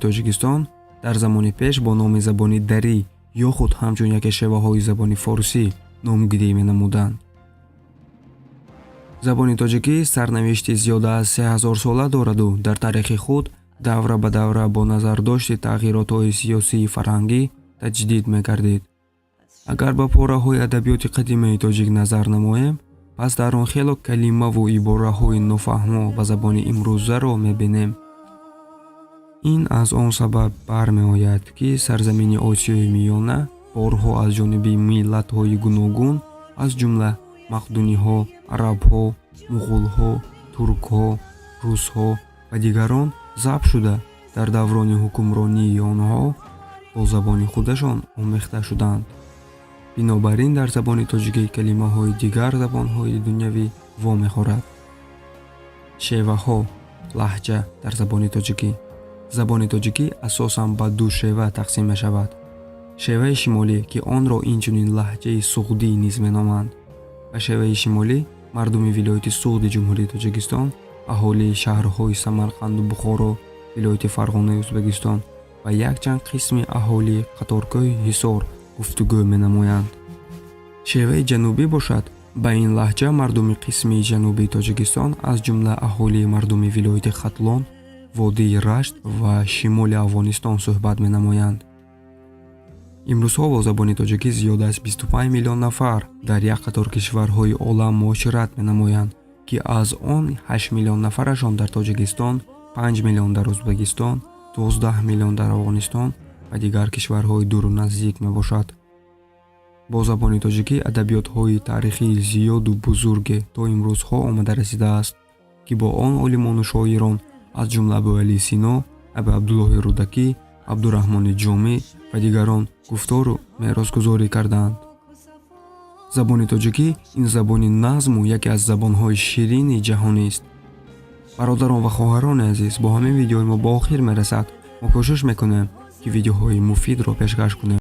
Тоҷикистон дар замони пеш бо номи забони дарӣ ё худ ҳамчун яке шеваҳои забони форсӣ номгирӣ менамуданд. Забони тоҷикӣ сарнавишти зиёда аз 3000-сола дораду дар таърихи худ давра ба давра бо назардошти тағйиротҳои сиёсию фарҳангӣ таҷдид мегардид. Агар ба пораҳои адабиёти қадимаи тоҷик назар намоем, пас дар он хело калимаву ибораҳои нофаҳмо ба забони имрӯзаро мебинем. Ин аз он сабаб бармеояд, ки сарзамини Осиёи Миёна борҳо аз ҷониби миллатҳои гуногун, аз ҷумла мақдуниҳо, арабҳо, муғулҳо, туркҳо, русҳо ва дигарон забт шуда, дар даврони ҳукмронии онҳо бо забони худашон омехта шуданд. Бинобар ин дар забони тоҷикӣ калимаҳои дигар забонҳои дунявӣ вомехӯрад. Шеваҳо, лаҳҷа дар забони тоҷикӣ. Забони тоҷикӣ асосан ба ду шева тақсим мешавад: шеваи шимолӣ, ки онро инчунин лаҳҷаи суғдӣ низ меноманд. Ба шеваи шимолӣ мардуми вилояти Суғди Ҷумҳурии Тоҷикистон, аҳолии шаҳрҳои Самарқанду Бухоро, вилояти Фарғонаи Ӯзбекистон ва якчанд қисми аҳолии қаторкӯҳи Ҳисор гуфтугӯ менамоянд. Шеваи ҷанубӣ бошад, ба ин лаҳҷа мардуми қисми ҷанубии Тоҷикистон, аз ҷумла аҳолии мардуми вилояти Хатлон, водии Рашт ва шимоли Афғонистон суҳбат менамоянд. Имрӯзҳо бо забони тоҷикӣ зиёда аз 25 миллион нафар дар як қатор кишварҳои олам муошират менамоянд, ки аз он 8 миллион нафарашон дар Тоҷикистон, 5 миллион дар Ӯзбекистон, 12 миллион дар Афғонистон ва дигар кишварҳои дуру наздик мебошад. Бо забони тоҷикӣ адабиётҳои таърихии зиёду бузурге то имрӯзҳо омада расидааст, ки бо он олимону шоирон, аз ҷумла Абуалӣ Сино, Абуабдуллоҳи Рӯдакӣ, Абдураҳмони Ҷомӣ ва дигарон гуфтору меросгузорӣ кардаанд. Забони тоҷикӣ ин забони назму яке аз забонҳои ширини ҷаҳонист. Бародарон ва хоҳарони азиз, бо ҳамин видеои мо ба охир мерасад. Мо кӯшиш мекунем, ки видеоҳои муфидро пешкаш кунем.